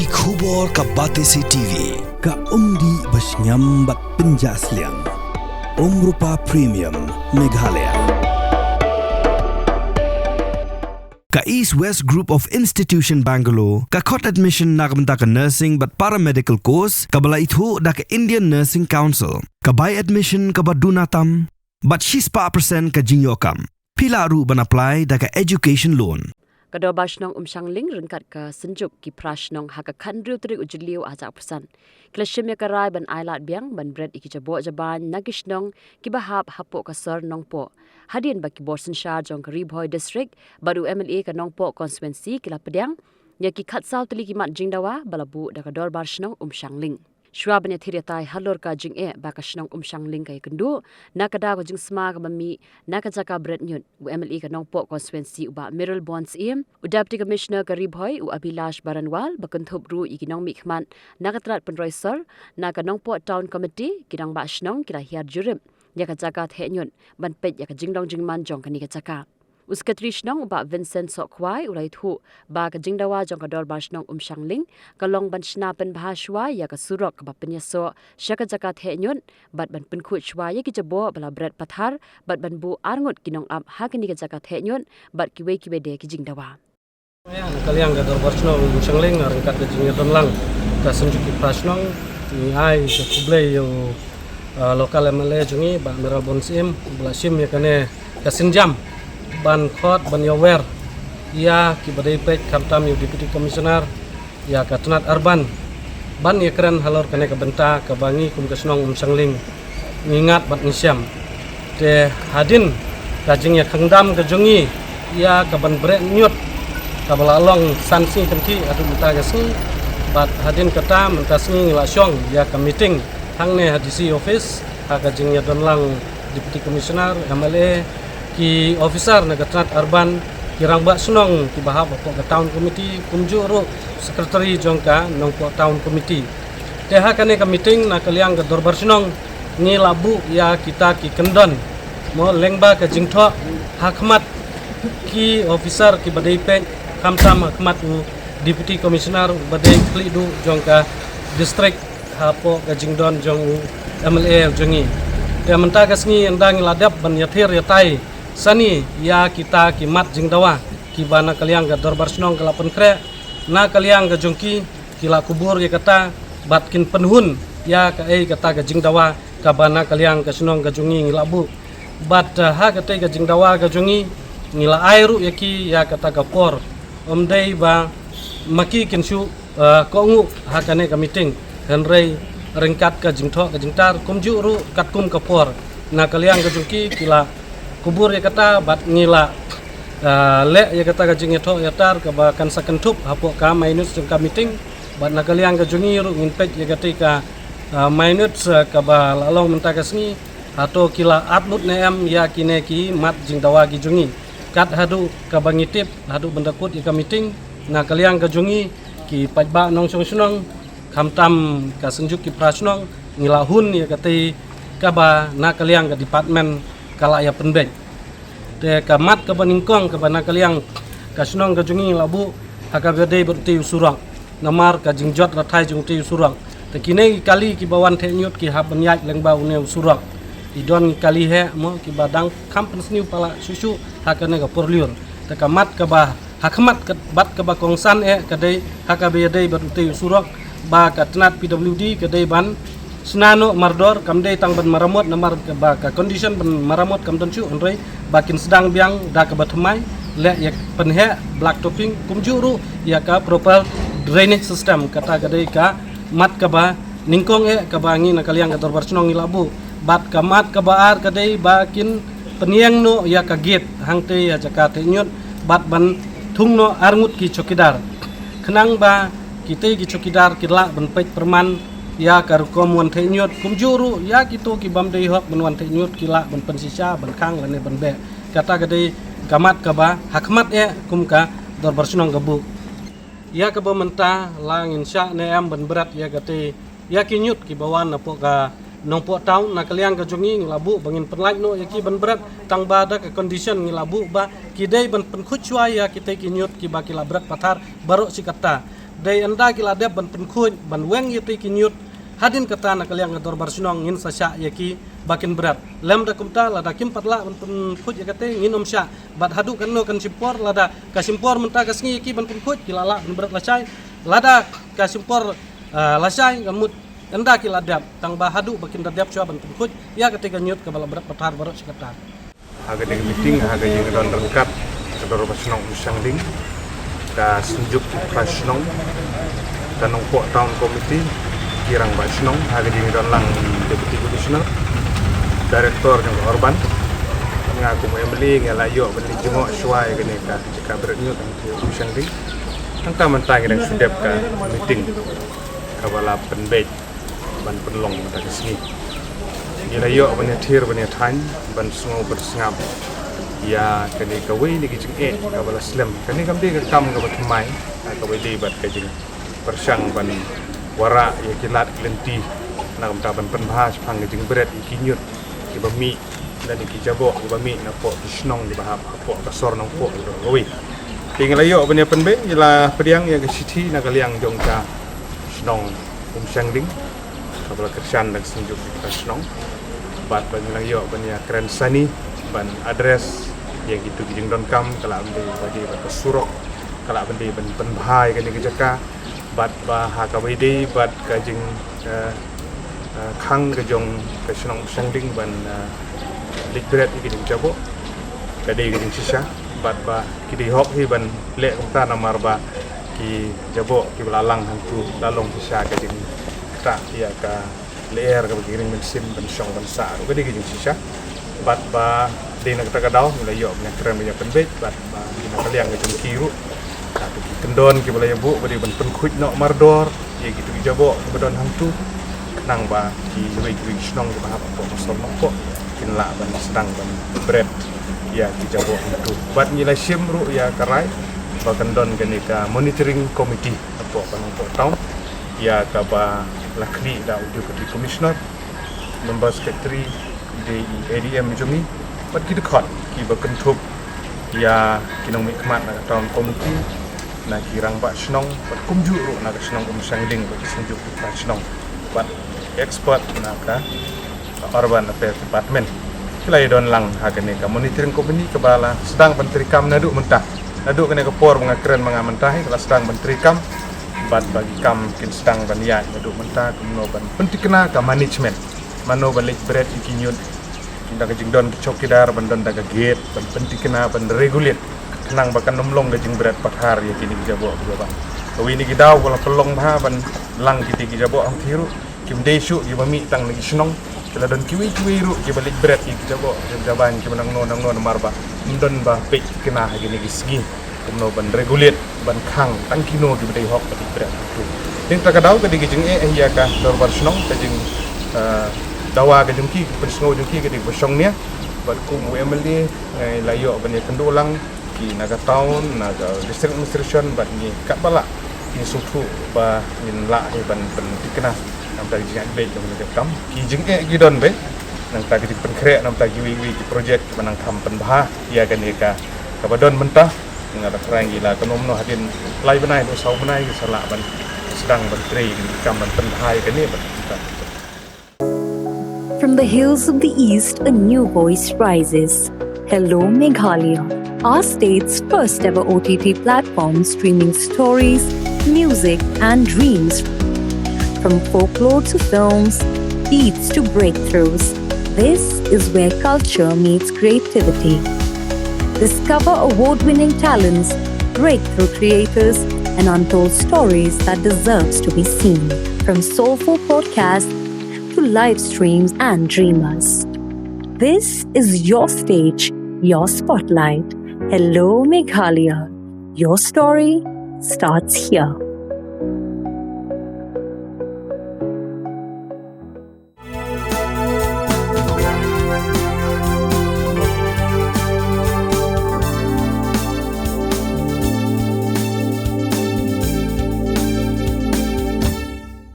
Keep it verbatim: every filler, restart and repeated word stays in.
Ki khubor ka Batesi T V, ka umdih ba shngiam bad pynjah sliang. Umrupa Premium, Meghalaya. Ka East West Group of Institution Bangalore ka khot admission na ka bynta ka nursing bad paramedical course kaba la ithuh da ka Indian Nursing Council. Ka bai admission kaba duna tam bad shispah percent ka jingïoh kam. Phi lah ruh ban apply da ka education loan. Ka Dorbar Shnong Umshangling ryngkat ka Synjuk ki Pra Shnong ha ka khathynriew tarik u Jylliew arhajar arphew san ki la shim ïa ka rai ban ailad biang ban bret ïa ki jaboh jabain na ki shnong kiba hap hapoh ka sor Nongpoh, hadien ba ki bor synshar jong ka Ri Bhoi District bad u M L A ka Nongpoh Constituency ki la pdiang ïa ki khatsaw tylli ki mat jingdawa ba la buh da ka Dorbar Shnong Umshangling. Shuwa ban ïathir ïatai halor ka jingeh ba ka shnong Umshangling ka ïakynduh na ka daw ka jingsma kaba mih na ka jaka bret ñiut, u M L A ka Nongpoh Constituency u Bah Mayralborn Syiem, u Deputy Commissioner ka Ri Bhoi u Abhilash Baranwal, ba kynthup ruh ïa ki nongmihkhmat na ka tnat pynroi sor na ka Nongpoh Town Committee, ki rangbah shnong ki la hiar jurip ïa ka jaka theh ñiut ban peit ïa ka jinglong jingman jong kane ka jaka. U Secretary Shnong u Bah Vincent Sohkhwai u la ïathuh ba ka jingdawa jong ka Dorbar Shnong Umshangling ka long ban shna pynbha shuwa ïa ka surok kaba pynïasoh sha ka jaka theh ñiut bad ban pynkhuid shuwa ïa ki jaboh ba la bret pathar bad ban buh arngut ki nongap ha kane ka jaka theh ñiut bad kiwei kiwei de ki jingdawa. Na ka liang ka Dorbar Shnong Umshangling ryngkat ka jingïadon lang ka Synjuk ki Pra Shnong, ngi ai ka khublei ïa u, uh, local M L A jong ngi Bah Mayralborn Syiem ba la shim ïa kane ka sienjam ban khot ban ïawer ïa kiba dei peit, khamtam ïa u Deputy Commissioner ïa ka tnat urban ban ïakren halor kane ka bynta kaba ngi kum ka shnong Umshangling ngi ngat bad ngi shem. Te hadien ka jingïakhang dam ka jong ngi ïa ka ban bret ñiut kaba la long san sngi kynthih haduh mynta ka sngi, bad hadien kata mynta sngi ngi la shong ïa ka meeting hangne ha D C office ha ka jingïadon lang Deputy Commissioner, M L A, ki officer na ka tnat urban, ki rangbah shnong kiba hap hapoh ka Town Committee, kumjuh ruh Secretary jong ka Nongpoh Town Committee. Te ha kane ka meeting na ka liang ka Dorbar Shnong ngi la buh ïa kita ki kyndon, mo, lyngba ka jingthoh ha khmat ki officer kiba dei peit, khamtam ha khmat u Deputy Commissioner uba dei khlieh duh jong ka district hapoh ka jingdon jong u M L A jong ngi. Te mynta ka sngi ynda ngi la dep ban ïathir ïatai sani ïa kita ki mat jingdawa kiba na ka liang ka Dorbar Shnong ka la pynkhreh, na ka liang ka jong ki ki la kubur ïa kata bad kin pynhun ïa kaei kata ka jingdawa kaba na ka liang ka shnong ka jong ngi ngi la buh. Bad, uh, ha katei ka jingdawa ka jong ngi ngi la ai ruh ïa ki ïa kata ka por. Ym dei ba ma ki kin shu, uh, kohnguh ha kane ka meeting, hynrei ryngkat ka jingthoh ka jingtar kumjuh ruh katkum ka por, na ka liang ka jong ki ki la kubur ïa kata bad ngi la, uh, leh ïa kata ka jingïathoh ïatar kaba kan sa kynthup hapoh ka minutes jong ka meeting. Bad na ka liang ka jong ngi ruh ngin peit ïa katei ka, uh, minutes, uh, kaba la long mynta ka sngi, hato ki la ap lut ne em ïa kine ki mat jingdawa ki jong ngi. Kat haduh kaba ngi tip, haduh ban da kut ïa ka meeting, na ka liang ka jong ngi ki paidbah nongshong shnong, khamtam ka Synjuk ki Pra Shnong, ngi la hun ïa katei kaba na ka liang ka department ka la ïa pynbeit. Te ka mat kaba nyngkong kaba na ka liang ka shnong ka jong ngi la buh ha kaba dei bad utei u surok, namar ka jingjot rathai jong utei u surok. Te kine ki kali kiba wan theh ñiut ki hap ban ïaid lyngba une u surok. Ki don ki kali heh mo kiba dang kham pynsniew palat shuh shuh ha kane ka por lyiur. Te ka mat kaba ha khmat ka, bad kaba kongsan eh ka dei ha kaba ïadei bad utei u surok, ba ka tnat P W D ka dei ban shna noh mardor, kam dei tang ban maramot, namar ba ka condition ban maramot kam don shuh, hynrei ba kin sdang biang da kaba thymmai, leh ïa pynheh black topping, kumjuh ruh ïa ka proper drainage system. Kata ka dei ka mat kaba nyngkong eh kaba ngi na ka liang ka Dorbar Shnong ngi la buh. Bad ka mat kaba ar ka dei ba kin pynïeng noh ïa ka gate hangtei ha jaka theh ñiut bad ban thung noh arngut ki chowkidar, khnang ba kitei ki chowkidar ki lah ban peit pyrman ïa ka rukom wan theh ñiut, kumjuh ruh ïa kito ki bym dei hok ban wan theh ñiut ki lah ban pynshisha, ban khang lane ban beh. Kata ka dei ka mat kaba ha khmat eh kum ka Dorbar Shnong ka buh. Ïa kaba mynta la ngin shah ne em ban bret ïa katei ïa ki ñiut kiba wan napoh ka Nongpoh Town, na ka liang ka jong ngi ngi la buh ba ngin pynlait noh ïa ki ban bret, tang ba da ka condition ngi la buh ba ki dei ban pynkhuid shuwa ïa kitei ki ñiut kiba ki la bret pathar baroh shi katta. Dei ynda ki la dep ban pynkhuid ban weng ïa te ki ñiut, hadien kata na ka liang ka dorbar shnong ngin sa shah ïa ki ba kin bret. Lymda kumta lada kim pat lah ban pynkhuid ïa kata ngin ym shah. Bad haduh katno kan shim por, lada ka shim por mynta ka sngi ïa ki ban pynkhuid, ki la lah ban bret lashai. Lada ka shim por, ah, lashai, ka mut ynda ki la dep, tang ba haduh ba kin da dep shuwa ban pynkhuid ïa kata ka ñiut kaba la bret pathar baroh shi katta. Ha ka dei ka meeting ha ka jingdon ryngkat ka dorbar shnong Umshangding, ka Synjuk Tripura Shnong, ka Nongpoh Town Committee, ki rangbah shnong, ha ka jingdon lang Deputy Commissioner, Director jong ka Urban. Nga kum M L A nga la ïoh ban leit jngoh shuwa ïa kane ka jaka bret ñiut hangtei Umshangding. Hangta mynta ngi dang shu dep ka meeting kaba la pynbeit ban pynlong mynta ka sngi. Ngi la ïoh ban ïathir ban ïathaiñ ban sngew ban sngap ïa kane kawei na ki jingeh kaba la slem. Kane kam dei ka kam kaba thymmai, ha kaba dei bad ka jingpyrshang ban wanrah ïa ki lad ki lynti, na ka bynta ban pynbha shaphang ka jingbret ïa ki ñiut kiba mih lane ki jaboh kiba mih napoh ki shnong kiba hap hapoh ka sor Nongpoh baroh kawei. Te ngi la ïoh ban ïa pynbeit, ngi la pdiang ïa ka shithi na ka liang jong ka shnong Umshangding kaba la kyrshan da ka Synjuk ka shnong. Bad ba ngi la ïoh ban ïa kren sani ban address ïa kitu ki jingdonkam, ka lah ban dei ba dei bad ka surok, ka lah ban dei ban pynbha ïa kane ka jaka, bad ba ha kaba ïadei bad ka jing, eh, eh, khang ka jong ka shnong Umshangding ban, eh, leit bret ïa ki jingjaboh, ka dei ka jingshisha. Bad ba ki dei hok hi ban leh kumta namar ba ki jaboh kiba la lang hangtu la long shisha ka jingktah ïa ka lyer kaba ki ring mynsiem ban shong ban sah ruh, ka dei ka jingshisha. Bad ba dei na kata ka daw ngi la ïoh ban ïa kren ban ïa pynbeit, bad ba dei na ka liang ka jong ki ruh, na ki kyndon kiba la ïa buh ba dei ban pynkhuid noh mardor ïa kitu ki jaboh kiba don hangtu, khnang ba kiwei kiwei ki shnong kiba hap hapoh ka sor Nongpoh kin lah ban sdang ban bret ïa ki jaboh hangtu. Bad ngi la shim ruh ïa ka rai ba kan don kane ka monitoring committee hapoh ka Nongpoh Town, ïa kaba la khlieh da u Deputy Commissioner, Member Secretary, i dei i A D M jong ngi, bad ki dkhot kiba kynthup ïa ki nongmihkhmat na ka Town Committee, na ki rangbah shnong, bad kumjuh ruh na ka shnong Umshangding, bad ki Synjuk Tripura Shnong, bad expert na ka Urban Affairs Department. Ki la ïa don lang ha kane ka monitoring committee kaba la sdang ban treikam naduh mynta. Naduh kane ka por ba nga kren ma nga mynta hi, ka la sdang ban treikam, bad ba ki kam kin sdang ban ïaid naduh mynta kumno ban pynthikna ka management. Mano ba leit bret ïa ki ñiut, da ka jingdon ki chowkidar ban don da ka gate ban pynthikna ban regulate, khnang ba kan ym long ka jingbret pathar ïa kine ki jaboh kiba bang. Kawei na ki daw ba la pynlong bha ban lang kiti ki jaboh hangtei ruh, kim dei shuh kiba mih tang na ki shnong, ki la don kiwei kiwei ruh kiba leit bret ïa ki jaboh, ki jaban kiba nangno nangno namar ba ym don ba peit thikna ha kine ki sngi kumno ban regulate ban khang tang kino kiba dei hok ban leit bret hangtu. Dei na kata ka daw ka dei ka jingeh ïa ka dorbar shnong, ka jing, eh, dawa ka jong ki, ka pynsngew jong ki ka dei kaba shongnia. Bad kum u M L A, eh, la ïoh ban ïa kynduh lang ki na ka town, na ka district administration, bad ngi katba lah ngi sngewthuh ba ngin lah hi ban pynthikna na ka bynta ka jingïaid beit jong kane ka kam. Ki jingeh ki don beit na ka bynta ka jingpynkhreh na ka bynta kiwei kiwei ki project kiba nang kham pynbha ïa kane ka kaba don mynta. Nga da kren ngi la kumno kumno hadien lai bnai, dei saw bnai ngi sa lah ban sdang ban trei ïa kane ka kam ban pynbha ïa kane ban From the hills of the East, a new voice rises. Hello, Meghalaya, our state's first ever O T T platform streaming stories, music, and dreams. From folklore to films, beats to breakthroughs, this is where culture meets creativity. Discover award winning talents, breakthrough creators, and untold stories that deserves to be seen. From soulful podcasts to live streams and dreamers. This is your stage, your spotlight. Hello, Meghalaya. Your story starts here.